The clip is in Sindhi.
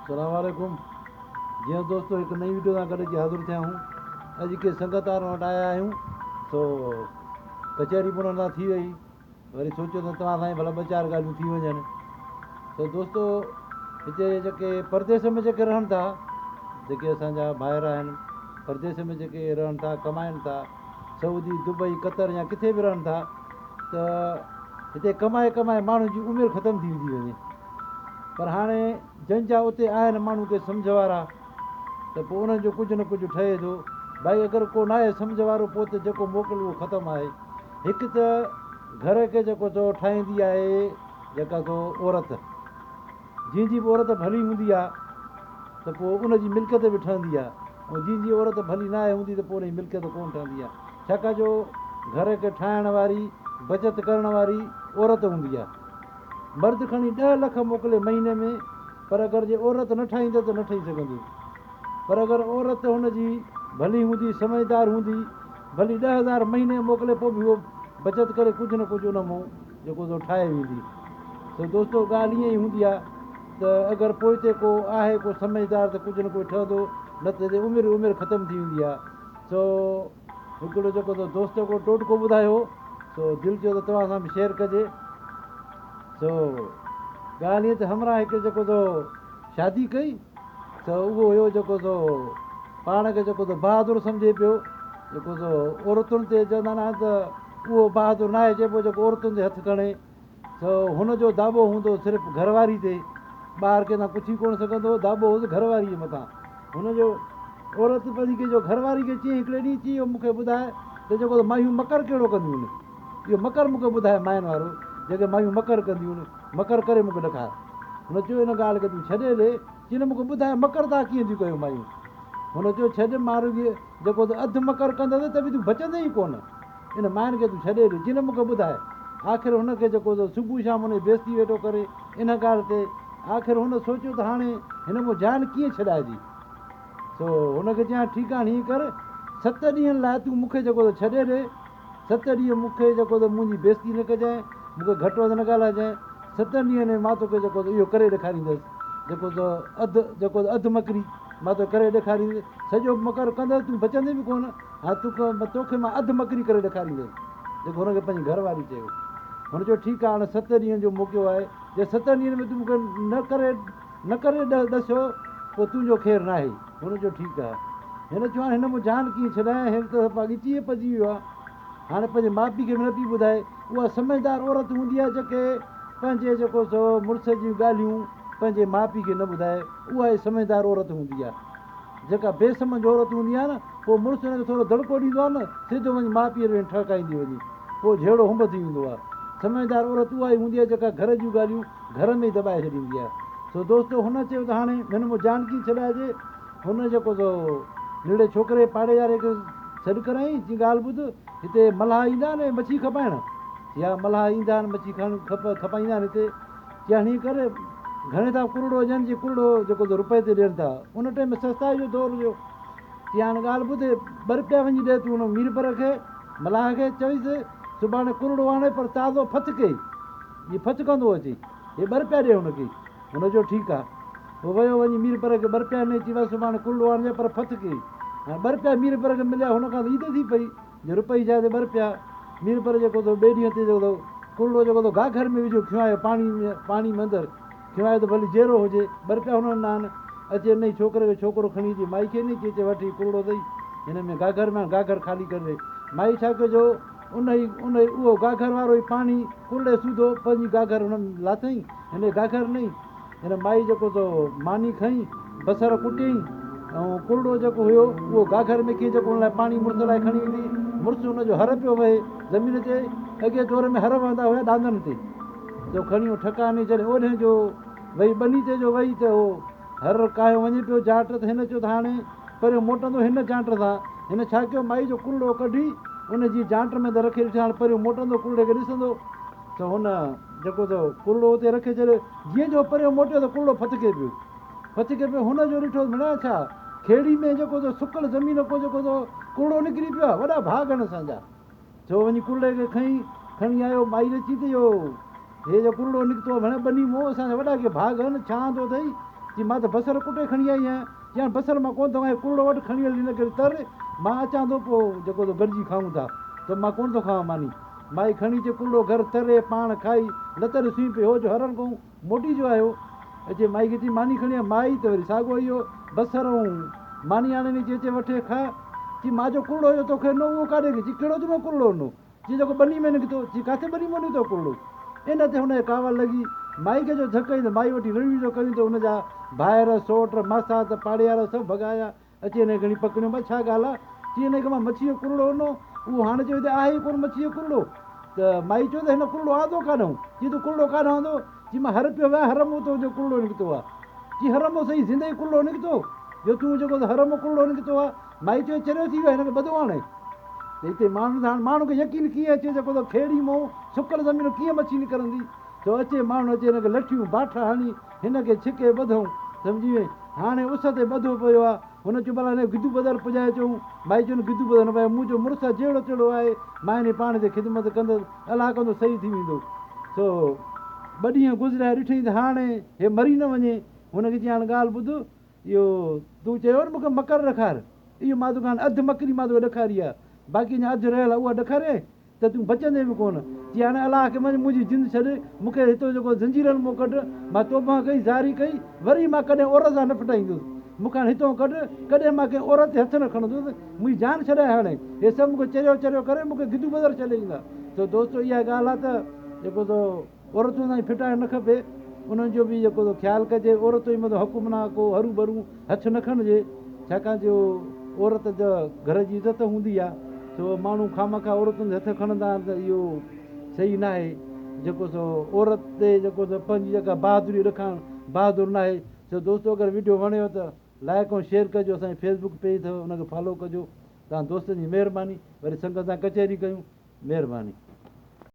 السلام عليڪم جيئن دوستو هڪ نئين وڊيو سان گڏ اچي حاضر ٿيا آهيون اڄ ڪي سنگت وارن وٽ آيا آهيون سو ڪچهري به انهن سان ٿي وئي وري سوچيو ته توهان سان ڀلا ٻه چار ڳالهيون ٿي وڃن سو دوستو هتي جيڪي پرديس ۾ جيڪي رهن ٿا جيڪي اسان جا ڀائر آهن پرديس ۾ جيڪي رهن ٿا ڪمائن ٿا سعودي دبئي قطر يا ڪٿي به رهن ٿا ته هتي ڪمائي ڪمائي ماڻهن جي عمر ختم ٿي ويندي وڃي پر هاڻي جن جا اتي آهن ماڻهو ڪي سمجهه وارا ته پوء انهن جو ڪجهه نه ڪجهه ٺهي ٿو. ڀائي اگر ڪو ناهي سمجهه وارو پوء ته جيڪو موڪل اهو ختم آهي. هڪ ته گهر کي جيڪو سو ٺاهيندي آهي جيڪا سو عورت. جنهن جي به عورت ڀلي هوندي آهي ته پوء ان جي ملڪيت به ٺهندي آهي ۽ جنهن جي عورت ڀلي ناهي هوندي ته پوء ان جي ملڪيت ڪونه ٺهندي آهي. ڇاڪاڻ جو گهر کي ٺاهڻ واري بچت ڪرڻ واري عورت هوندي آهي. مرد کڻي ڏهه لک موڪلي مهيني ۾ پر اگر جي عورت نه ٺاهيندي ته نه ٺهي سگهندو پر اگر عورت هن جي ڀلي هوندي سمجهدار هوندي ڀلي 10,000 مهيني موڪلي پوء به هو بچت ڪري ڪجهه نه ڪجهه ان مون جيڪو سو ٺاهي ويندي. سو دوستو ڳالهه ائين ئي هوندي آهي ته اگر پوئتي ڪو آهي ڪو سمجهدار ته ڪجهه نه ڪجهه ٺهندو نه ته عمر عمر ختم ٿي ويندي آهي. سو هڪڙو جيڪو تو دوست هڪڙو ٽوٽڪو ٻڌايو هو سو دل چيو ته توهان سان به شيئر ڪجي. سو ڳالهه ائين ته همراهه هڪ جيڪو تو شادي ڪئي ته اهو هيو جيڪو سو پاڻ کي جيڪو تو بهادر سمجهي پيو جيڪو سو عورتن تي چوندا آهن ته اهو بهادر ناهي چئبو جيڪو عورتن تي هٿ کڻي. سو هن جو داٻو هوندو صرف گهر واري تي، ٻاهر ڪنهن سان پڇي ڪونه سگهندو هو، داٻو هوس گهر واري جي مٿان. هن جو عورت پنهنجي کي جو گهر واري کي چيائين هڪڙي ڏينهن چي اهو مون کي ٻڌاء ته جيڪو ته مايون مڪر ڪهڙو ڪنديون آهن؟ اهو مڪر مون کي ٻڌاء ماين وارو، جيڪي مايون مڪر ڪنديون آهن، مڪر ڪري مون کي ڏکار. هن چيو ان ڳالهه کي تون ڇڏي ڏي، چي نه مون کي ٻڌاء مڪر تان ڪيئن ٿيون ڪيو مايون؟ هن چيو ڇڏ مان رڳي جيڪو ته اڌ مڪر ڪندس ته به تون بچندين ئي ڪونه. ان ماين کي تون ڇڏي ڏي، جنھن مون کي ٻڌائي. آخر هن کي جيڪو سو صبح شام هن جي بيستي ويٺو ڪري، ان ڳالهه تي. آخر هن سوچيو ته هاڻي هن مون جان ڪيئن ڇڏائجي. سو هن کي چيائين، ٺيڪ آ، هاڻي هيئن ڪر، ست ڏينھن لاء تون مون کي جيڪو سو ڇڏي ڏي. ست ڏينھن مون کي جيڪو سو منھنجي بيستي نه ڪجانء، مون کي گهٽ وڌ نه ڳالهائجانء. ستن ڏينھن ۾ مان توکي جيڪو سو اهو ڪري ڏيکاريندس، جيڪو سو اڌ جيڪو سو اڌ مڪري مان توکي ڪري ڏيکاريندس. سڄو مڪر ڪندس، تون بچندين به ڪونه. ها توکي مان اڌ مڪري ڪري ڏيکاريندس. جيڪو هن کي پنهنجي گهر واري چيو. هن چيو ٺيڪ آهي هاڻي ست ڏينهن جو موقعو آهي، جي ستن ڏينهن ۾ تون مون کي نه ڪري نه ڪري ڏسيو پوء تنهنجو خير ناهي. هن چيو ٺيڪ آهي. هن چيو هاڻي هن مون جان ڪيئن ڇڏايان، هيل ته صفا ڳچيء پئجي ويو آهي. هاڻي پنهنجي ماء پيء کي به نه پئي ٻڌائي. اها سمجهدار عورت هوندي آهي جيڪي پنهنجي جيڪو سو مڙس جون ڳالهيون پنهنجي ماء پيء کي نه ٻڌائي، اها ئي سمجهدار عورت هوندي آهي. جيڪا بي سمجهه عورت هوندي آهي نه، پوء مڙس هن کي ٿورو دڙڪو ڏيندو آهي نه، سڌو وڃي ماء پيء ڏي ٺهڪائيندي وڃي، پوء جهيڙو هنب ٿي ويندو آهي. سمجهدار عورت اها ئي هوندي آهي جيڪا گهر جون ڳالهيون گهر ۾ ئي دٻائي ڇڏيندي آهي. سو دوستو هن چيو ته هاڻي هن مون جان ڪيئن ڇڏائجي؟ هن جيڪو سو نڙي ڇوڪري پاڙي واري کي سڏ ڪرايائين، چي ڳالهه ٻڌ، هتي ملاح ايندا آهن مڇي کپائڻ؟ چي ها ملاح ايندا آهن مڇي کپائيندا آهن هتي. چيائين ڪر گهڻي ٿا ڪرڙو ڏين چي ڪرڙو جيڪو ته روپئي تي ڏين ٿا ان ٽائيم ۾ سستائي جو دور هيو چيائين هاڻي ڳالهه ٻڌ ٻه روپيا وڃي ڏي تون ان ميربر کي ملاح کي چويس سڀاڻي ڪرڙو آڻي پر تازو ڦٿڪي جي ڦٿڪندو اچي هي ٻه روپيا ڏي هن کي هن چيو ٺيڪ آ پوء ويو وڃي ميربر کي ٻه روپيا ڏني چي بس سڀاڻي ڪرڙو آڻجانء پر ڦٿڪي هاڻي ٻه روپيا ميربر کي مليا هن کان ته عيد ٿي پئي جي روپئي جاء تي ٻه رپيا، ميرپور جيڪو ٿو ٻئي ڏينهن تي جيڪو ٿو ڪرڙو جيڪو ٿو گاگهر ۾ وجهيو کينوايو پاڻي ۾ پاڻي ۾ اندر کينوايو ته ڀلي جيرو هجي ٻه رپيا هن ڏنا آهن اچي انهي ڇوڪري کي ڇوڪرو کڻي اچي مائي کي ڏني چي چي وٺ هي ڪرڙو اٿئي هن ۾ گاگهر ۾ هاڻ گاگهر خالي ڪري ڏي مائي ڇا ڪيو جو انهي انهي اهو گاگهر وارو ئي پاڻي ڪرڙي سوڌو پنهنجي گاگهر هن ۾ لاٿئين هن جي گاگهر نئي هن مائي جيڪو سو ماني کنئي، بصر ڪٽيائين ۽ ڪرڙو جيڪو هيو اهو گاگهر ۾ کي جيڪو ان لاء پاڻي مڙس لاء کڻي ويندي. مڙس ان جو هر پيو وهي زمين تي. اڳئين دور ۾ هر وهندا هيا ڏاندن تي. سو کڻي اهو ٺڪا هنئي جڏهن اوڏهين جو وئي ٻني تي جو وئي ته اهو هر ڪاهيو وڃي پيو جاٽ ته هن چيو ته هاڻي پريون موٽندو هن جانٽ سان. هن ڇا ڪيو مائي جو ڪرڙو ڪڍي ان جي جانٽ ۾ ته رکي ڏٺي هاڻي پريون موٽندو ڪرڙي کي ڏسندو. ته هن جيڪو سو ڪرڙو اتي رکي ڇڏيو. جيئن جو پريو موٽيو ته ڪرڙو ڦٿڪي پيو. ڦٿڪي پيو. هن جو ڏٺو ته مڙان ڇا، کيڙي ۾ جيڪو سو سڪل زمين کان جيڪو سو ڪرڙو نڪري پيو آهي. وڏا ڀاڳ آهن اسان جا. سو وڃي ڪرڙي کي کنئي، کڻي آيو. مائي ڏي چي ته اهو هي جو ڪرڙو نڪتو آهي ڀڻ ٻني مون، اسان جا وڏا ڪي ڀاڳ آهن، ڇا آندو اٿئي؟ چي مان ته بصر ڪٽي کڻي آئي آهيان. چي هاڻ بصر مان ڪونه ٿو کائان، ڪرڙو وٺ کڻي هل هن کي تر، مان اچان ٿو پوء جيڪو ٿو گڏجي کائون ٿا. ته مان ڪونه ٿو کاوان ماني. مائي کڻي اچي ڪرڙو گهر تري پاڻ کائي لت ڏي سوئي پئي. هو جو هرن کان موٽي جو آيو. اچي مائي کي چي ماني کڻي آ. مائي ته وري ساڳو اهو بصر ۽ ماني آڻي ڏني. چي اچي وٺي کاء. چي مان جو ڪرڙو هيو توکي ڏنو اهو ڪاڏي گيو؟ چي ڪهڙو ڏنو ڪرڙو ڏنو؟ چي جيڪو ٻني ۾ نڪتو. چي ڪاٿي ٻني مان نڪتو ڪرڙو؟ ان تي هن کي ڪاوڙ لڳي. مائي کي جو ڌڪ هنئي ته مائي وٺي رڙيون جو ڪيون ته هن جا ڀائر، سوٽ، ماسات، پاڙيوارا سڀ ڀڳا آيا. اچي هن کي کڻي پڪڙيو. ڀاء ڇا ڳالهه آ؟ چي هن کي مان مڇيء جو ڪرڙو ڏنو، اهو هاڻ چوي ته آهي ئي ڪونه مڇيء جو ڪرڙو. ته مائي چيو ته هن ڪرڙو آندو ڪاڏانهون؟ چي تون ڪرڙو ڪاڏانهن آندو؟ چي مان هر پيو ويان، هر مون تنهنجو ڪرڙو نڪتو آ. چي هر مون سهي زندهه ئي ڪرڙو نڪتو؟ جو تون جيڪو ته هر مون ڪرڙو نڪتو آ. مائي چيو چريو ٿي ويو آهي، هن کي ٻڌو هاڻي. ته هتي ماڻهن سان هاڻ ماڻهن کي يقين ڪيئن اچي جيڪو ته کيڙي مون سڪل زمين ڪيئن مڇي نڪرندي؟ سو اچي ماڻهن اچي هن کي لٺيون باٺا هڻي هن کي ڇڪي ٻڌئون. سمجهي وئين؟ هاڻي اس تي ٻڌو پيو آ. هن چيو ڀلا هن کي گدو بدر پڄائي اچون. مائي چيو نه گدو بدر نه پڄايو. مون چيو مڙس جهڙو تهڙو آهي، مان هن جي پاڻ تي خدمت ڪندس. الله ڪندو صحيح ٿي ويندو. سو ٻه ڏينهن گذريا ڏٺئين ته هاڻي هي مري نه وڃي. هن کي چيائين هاڻ ڳالهه ٻڌ، اهو تون چيو نه مون کي مڪر ڏيکار. اهو مان توکي هاڻ اڌ مڪري مان توکي ڏيکاري آ. باقي اڃا اڌ رهيل آ اها ڏيکاريانء؟ ته تون بچندين به ڪونه. چي هاڻي الله کي مڃ، منهنجي جند ڇڏ، مون کي هتو جيڪو زنجيرن مون ڪڍ، مان توبهه ڪئي، زاري ڪئي، وري مان ڪڏهن عورت سان نه ڦٽائيندس. مون کي هاڻي هتو ڪڍ، ڪڏهن مان ڪنهن عورت تي هٿ نه کڻندس، منهنجي جان ڇڏاء هاڻي. هي سڀ مون کي چريو چريو ڪري مون کي گدو بدر ڇڏي ايندا. سو دوستو اها ڳالهه آهي ته جيڪو سو عورتن سان ڦٽائڻ نه کپي، انهن جو به جيڪو سو خيال ڪجي، عورتن جي مٿان حق معنيٰ ڪو هرو ڀرو هٿ نه کڻجي، ڇاڪاڻ جو عورت ته گهر جي عزت هوندي آهي، سو ماڻهو خوامخواه عورتن تي هٿ کڻندا آهن ته اهو صحيح ناهي، جيڪو سو عورت تي جيڪو سو پنهنجي جيڪا بهادري ڏکائڻ بهادر ناهي، سو دوستو اگر وڊيو وڻيو ته لائڪ ۽ شيئر ڪجو، اسان جي فيس بڪ پيج اٿو ان کي فالو ڪجو، توهان دوستن جي مهرباني، وري سنگت سان ڪچهري ڪيون، مهرباني.